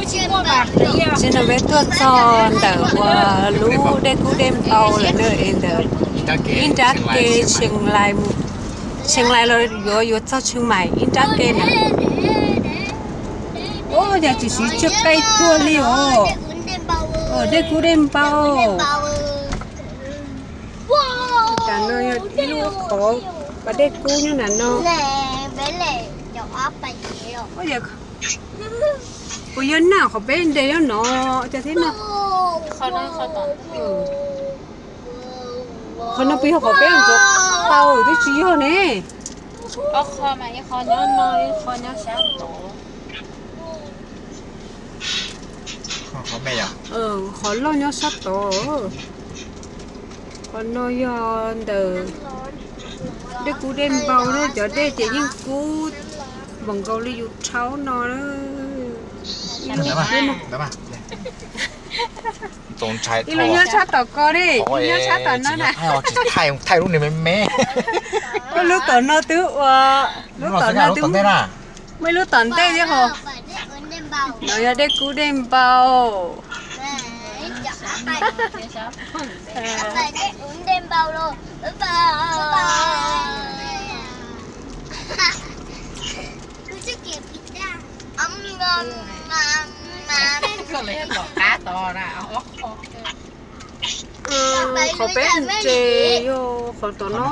Tsis no peb tuaj txog ntawm uas lub dej kub dej npau lawm na, es ntawm ib nrab ke Tsheej Lais, Tsheej Lais los yuav yuav txog Tsheej Maim ib nrab ke na. Ua cas tsis siv tsiaj qaij tuaj li os. Dej kub dej npau. Tam no yog ib lub qhov pas dej kub nyob nram no. Puas yog na qhov peb nres nyob no, cas thiab no? Qhov no puas yog qhov peb ntxuav tau twb tsis yog ne? Qhov loj nyob sab tod. Qhov no yog ntawm dej kub dej npau na, cov dej ces yeej kub npaum nkaus li yus rhaub no. Ib lub nyob sab tom ko ne, ib lub nyob sab tom no na. Ua lub tom no twb ua, lub tom no twb muaj ib lub tom ntej thiab hos. No yog dej kub dej npau. Qhov peb nres yog qhov tom no.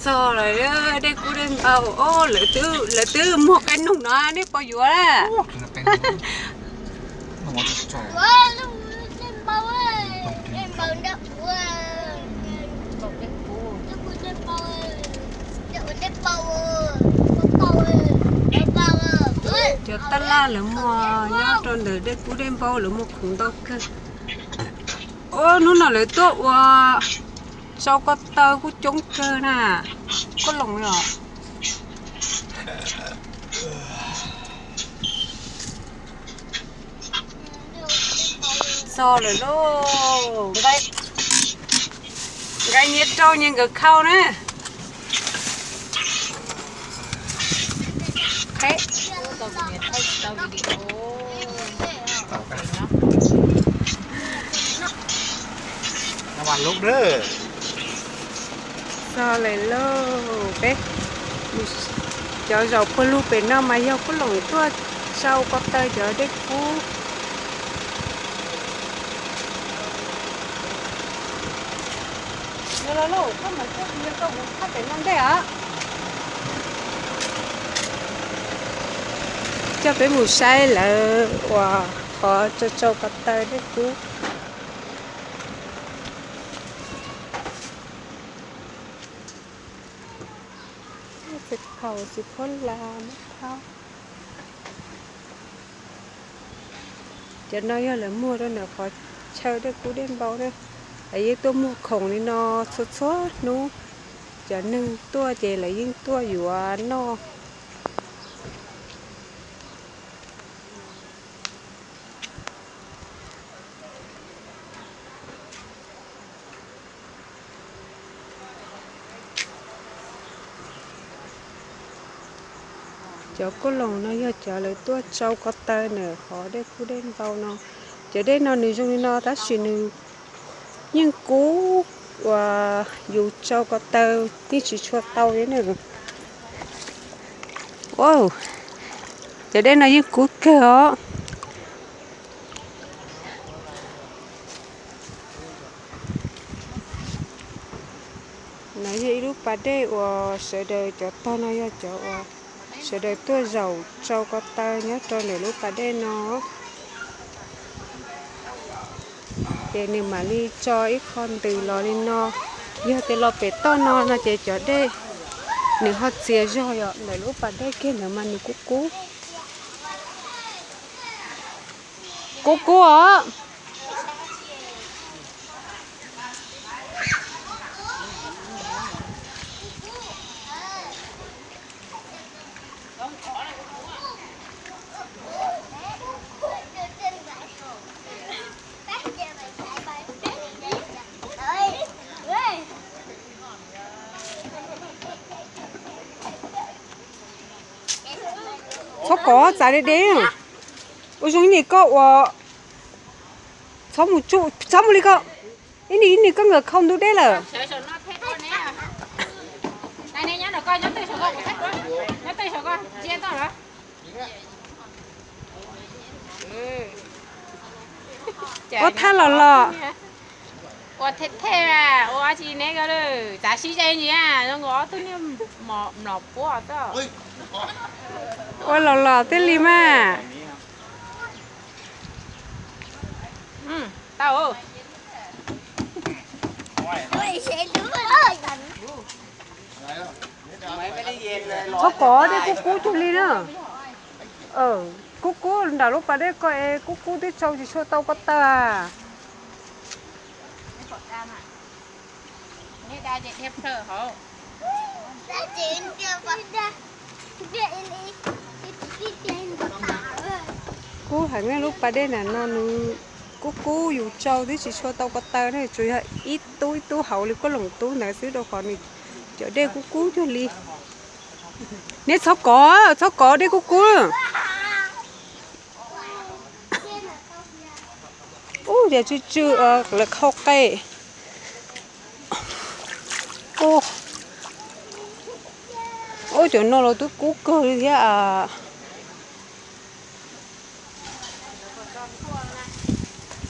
Txog lawm, dej kub dej npau os, lawv twb muag qe noog no nej puas yuav? Cov tab laj lawv muag nyob rau ntawm dej kub dej npau lawv muag khoom ntau kawg. Ua hnub no lawv tuaj ua tsau ko taw kuj coob kawg na. Koj loos yom. Txog lawm lauj. Nqaij nyias rau nyias nkawd khau na. Txog lawm lauj peb. Cov zaum puag lug pem no mas yog kuj loos tuaj tsau ko taw cov dej kub. Los los lauj, koj mam tuaj yog koj mus thaj pem no ntej os. Coj peb mus saib lawv uas qhov tsau tsau ko taw dej kub. Txiv khaum, txiv phuab las, mab thaub. Cov no yog lawv muag rau ntawm qhov chaw dej kub dej npau na. Lawv yeej tuaj muag khoom li no txhua txhua hnub. Cov neeg tuaj ces lawv yeej tuaj yuav noj. Cov kuj loos no yog cov lawv tuaj tsau ko taw ntawm qhov dej kub dej npau no. Cov dej no nws zoo li no tab sis nws yeej kub uas yus tsau ko taw yeej tsis tshua tau li na. Cov dej no yeej kub kawg os. No yog ib lub pas dej uas sawv daws cov tog no yog cov uas sawv daws tuaj zaum tsau ko taw nyob rau ntawm lub pas dej no. Ces nws mam li tso ib qho ntws los li no. Yog tias los pem toj no no ces cov dej nws ho txias zog yom, ntawm lub pas dej kiag ntawd mas nws kub kub. Kub kub os. Txhob kov, txav deb deb. Ua zoo ib nim koj ua, txhob mus tsuj, txhob mus li ko. Ib nim ib nim koj nkawd khau ntug dej lawm. Ua thaj los los. Ua thej thej ua tsis ne ko lawm, txav sib ze ntsis zoo nkaus ob tug niag mlom puab. Ua los los thiaj li mas. Tau. Txhob kov, dej kub kub cuag li na. Kub kub nram lub pas dej ko es kub kub twb tsau tsis tshua tau ko taw. Kub heev na, lub pas dej nram no nws kub kub yus tsau twb tsis tshua tau ko taw ne, tsuas yog ib tub ib tub hauv li kuj loos tub ntawd xwb rau qhov nws cov dej kub kub cuag li. Neb txhob kov, txhob kov dej kub kub. Ub, tias tsw tsw lawv qhau qe. Ub, cov no los twb kub kawg li thiab.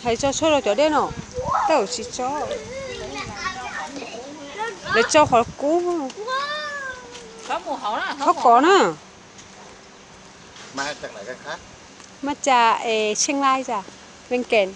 Hais tso tshuaj rau cov dej no, tau tsis tso. Lawv tso qhov kub. Txhob kov na. Mas cas es Tsheej Lai cas, Ven Kem.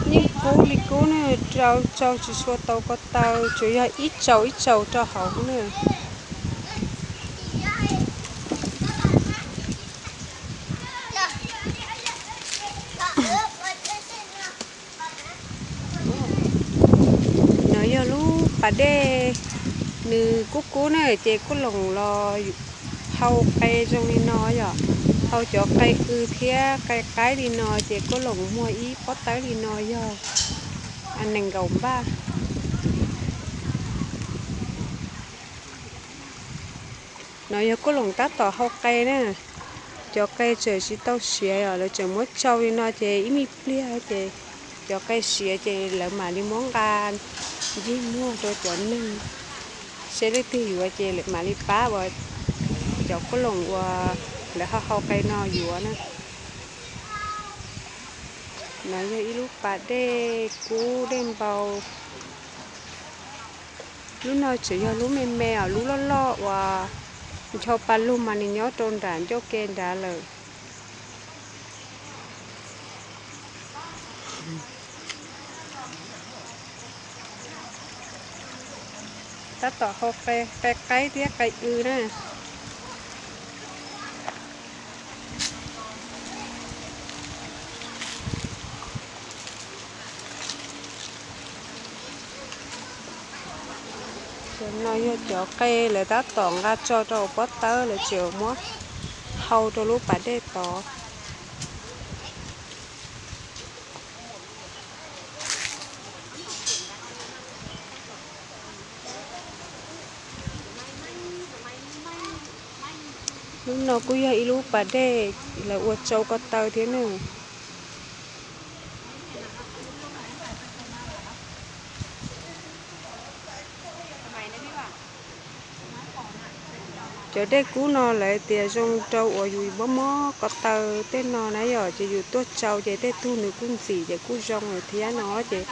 Yeej kub li kub ne, rau tsau tsis tshua tau ko taw, tsuas yog ib tsaus ib tsaus rau hauv ne. No yog lub pas dej, nws kub kub na ces kuj loos los hau qe zoo li no yom. Hau cov qe w thiab qe qaib li no ces kuj loos muag ib pob tawb li no yog nees nkaum npaj. No yog kuj loos tab tom hau qe na. Cov qe tseem tsis tau siav os, lawv tseem muab tsau li no ces ib me pliag ces cov qe siav ces lawv mam li muab nqa ncig muag rau cov neeg, seb leej twg yuav ces mam li pab uas cov kuj loos uas lawv hau hau qe no yuav na. No yog ib lub pas dej kub dej npau. Lub no tseem yog lub me me os, lub loj loj uas ncho pa lug mas nws nyob rau nram ncauj ke nrad lawm. Tab tom hau qe qaib thiab qe w na. Cov no yog cov qe lawv tab tom nqa tso rau pob tawb, lawv tseem muab hau rau lub pas dej tod. Lub no kuj yog ib lub pas dej lawv ua tsau ko taw thiab na. Cov dej kub no lawv tias zoo rau uas yus mob mob ko taw tej no na yom, ces yus tuaj tsau ces tej tug nws kuj ntxim ces kuj zoo lawm thiab no ces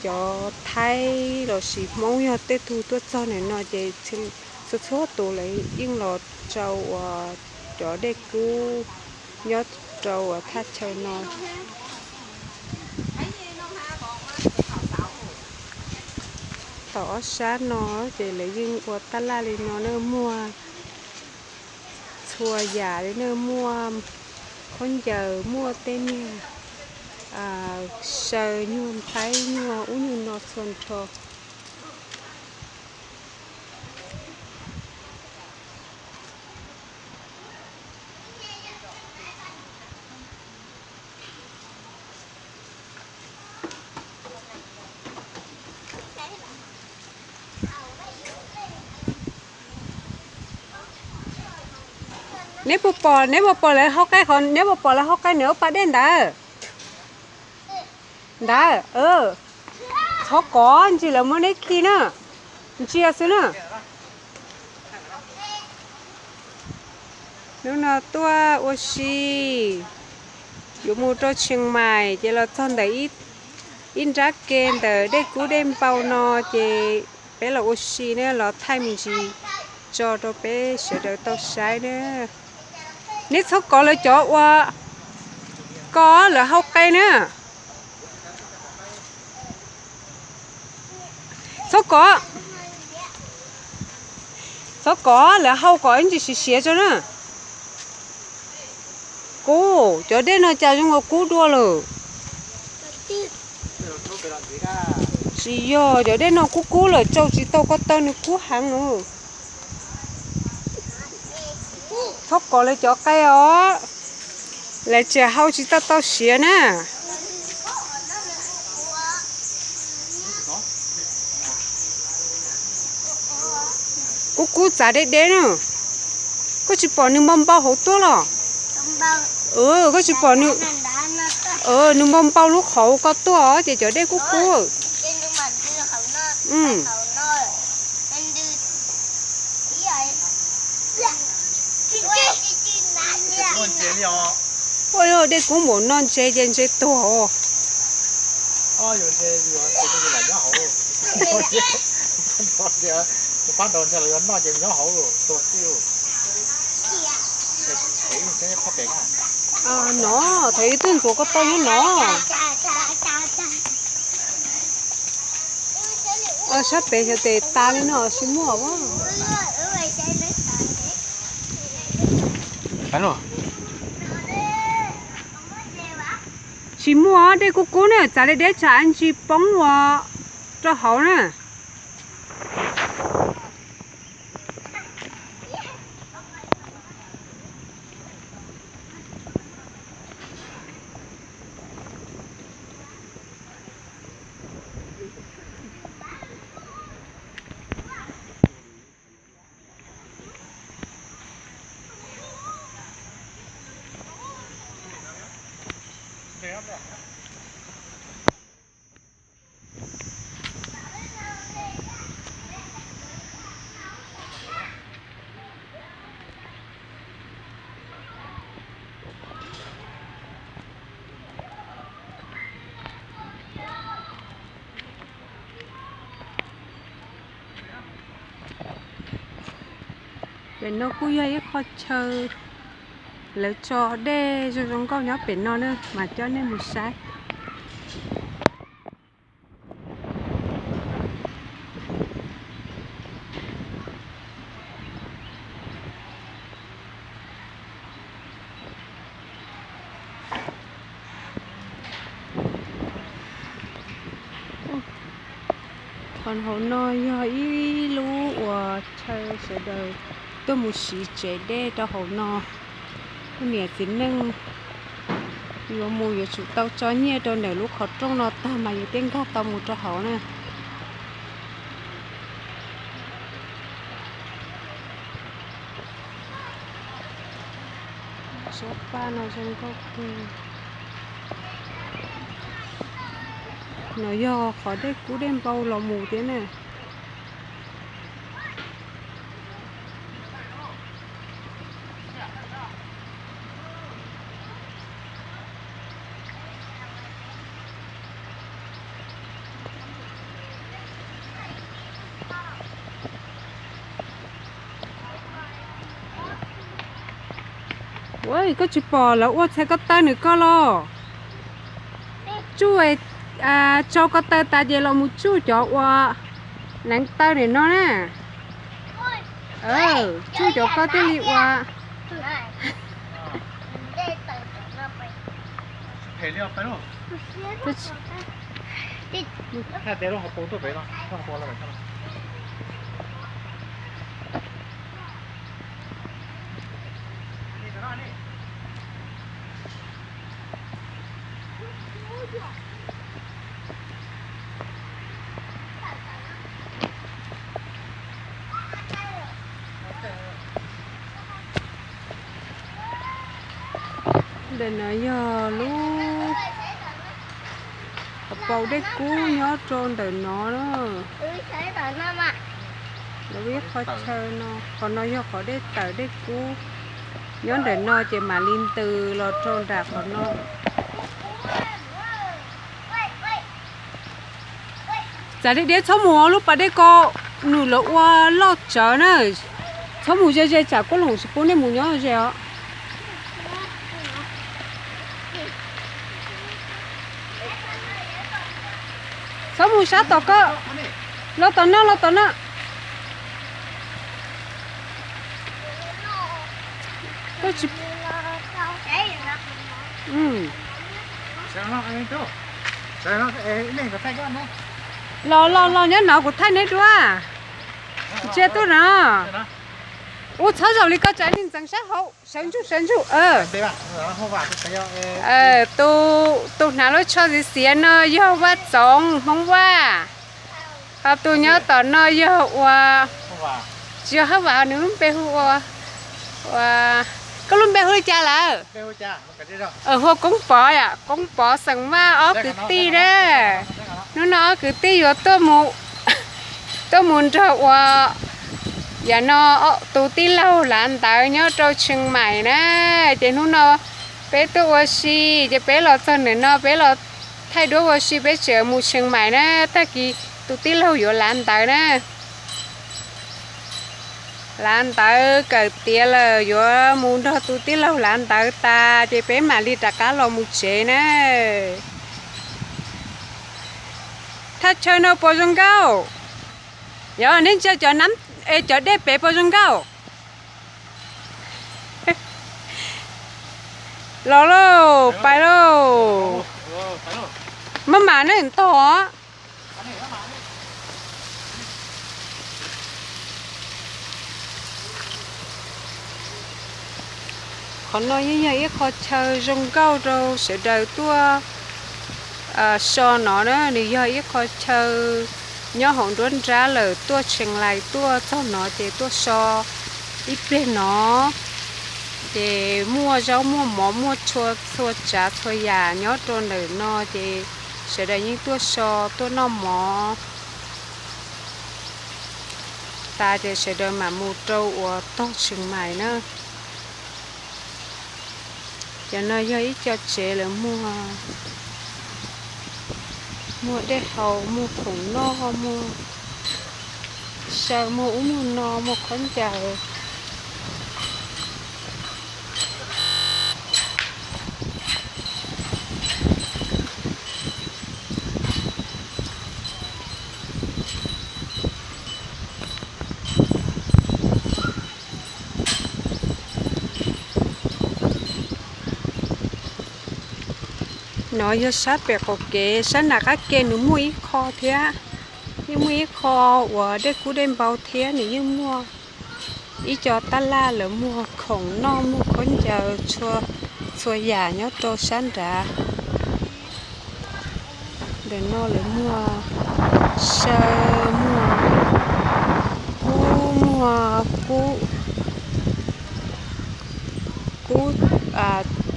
cov Thaib lossis Hmoob yog tej tug tuaj txog ntawm no ces txhua txhua tus lawv yeej los tsau uas cov dej kub nyob rau uas thaj chaw no. Tom ob sab no ces lawv yeej ua tab laj li no na, muaj txhua yam li na, muaj khaub ncaws, muaj tej niag saw, nyuag nthaib, nyuag ub nyuag no txhua nrho. Neb puas pom, neb puas pom lawv hau qe qhov, neb puas pom lawv hau qe nws ua pas dej ntawd? Ntawd, txhob kov ntsis lawv muab neb khi na. Ntsia xwb na. Hnub no tuaj ua si, yuav mus rau Tsheej Maim ces los txog ntawm ib nrab ke ntawm dej kub dej npau no ces peb los ua si na, los thaij me ntsis tso rau peb sawv daws tau saib na. Neb txhob kov lawv cov ua, kov lawv hau qe na. Txhob kov, txhob kov, lawv hau kom ib ntsis siav siav tso na. Kub, cov dej no cas zoo nkaus kub dua lawm. Tsis yog, cov dej no kub kub lawm, tsau tsis tau ko taw, nws kub heev lawm. Txhob kov lawv cov qe os, lawv tseem hau tsis tau tau siav na. Kub kub txav deb deb na. Koj tsis pom nws npau npau hauv tuaj los? Koj tsis pom nws, nws npau npau lub qhov ko tuaj ces cov dej kub kub. Ua dej kub npaum no ntse ces ntse tuag os. No, thaum ib tug ntxuav ko taw nyob no. Sab pem xyov tes tas li no tsis muaj. Tsis muaj, dej kub kub na, txav deb deb tsam ntsis poob ua rau hauv na. Pem no kuj yog ib qho chaw lawv tso dej zoo zoo nkauj nyob pem no na, mas coj nej mus saib. Qhov hauv no yog ib lub uas chaw sawv daws tuaj mus siv tsev dej rau hauv no. Poj niam txiv neej yuav mus yuav tsum tau tso nyiaj rau ntawm lub qhov rooj no tag mas yus thiaj nkag tau mus rau hauv na. Sab paj no zoo nkauj kawg. No yog qhov dej kub dej npau los mus thiab na. Ua, koj tsis pom lawv ua txhais ko taw nws ko los? Tsuj, tsau ko taw tas ces los mus tsuj cov ua neev taw nim no na. Tsuj cov ko thiaj li ua. Ntawm no yog lub hauv paus dej kub nyob rau ntawm no na. Lawv ib qho chaw no, qhov no yog qhov dej tawm dej kub nyob ntawm no ces mam li ntws los rau nram qhov no. Txav li diav txhob mus lub pas dej ko, nws lawv ua loj tsawv na. Txhob mus ze ze tsam kuj loos tsis pub nej mus nyob ze os. Txhob mus sab tom ko. Los tom no, los tom no. Los los los nyob no kuv thaij neb dua. Ntsia tuaj no. Ua txhob zaum li ko tsam neeg ntxeev sab hauv, sawv ntsug sawv ntsug. Tus hnav lub tsho xiav xiav no yog Vaj Txoov Hmoob Vaj. Ho tus nyob tom no yog ua, tsis yog Hawj Vam, nws lub npe hu ua, ua, koj lub npe hu li cas lawm? Hu ua Koob Pov yom, Koob Pov xeem Vaj ob kwv tij na. Hnub no ob kwv tij yuav tuaj mus, tuaj mus nrog ua, yam no, tus tij laug lav ntawv nyob rau Tsheej Maim na. Ces hnub no peb tuaj ua si, ces peb los txog ntawm no peb los thaij duab ua si, peb tseem mus Tsheej Maim na. Tag kis tus tij laug yuav lav ntawv na. Lav ntawv kawm tiav lawm, yuav mus nrog tus tij laug lav ntawv tas ces peb mam li rov qab los mus tsev na. Thaj chaw no puas zoo nkauj? Yog nej ntsia cov, cov dej pem puas zoo nkauj? Los lauj, pais lauj. Maj mam nej ntog. Qhov no yeej yog ib qho chaw zoo nkauj rau sawv daws tuaj so no na. Nws yog ib qho chaw nyob hauv nruab nrab lawm, tuaj Tsheej Lais tuaj txog no ces tuaj so ib pliag no. Ces muaj zaub muaj mov muaj txhua tsav txhua yam nyob rau ntawm no ces sawv daws yeej tuaj so tuaj noj mov tas ces sawv daws mam mus rau uas tog Tsheej Maim na. Cov no yog ib co tsev lawv muag, muag dej haus, muag khoom noj, muag saw, muag ub muag no, muag khaub ncaws. No yog sab pem qaum kev, sab nram qab ke nws muaj ib qho thiab, yeej muaj ib qho uas dej kub dej npau thiab, nws yeej muaj ib co tab laj lawv muag khoom noj muag khaub ncaws txhua yam nyob rau sab nrad. Ntawm no lawv muag saw, muag kub, muag kub, kub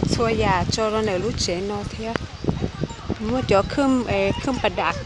txhua yam tso rau ntawm lub tsev no thiab. Muaj cov khwj pas dam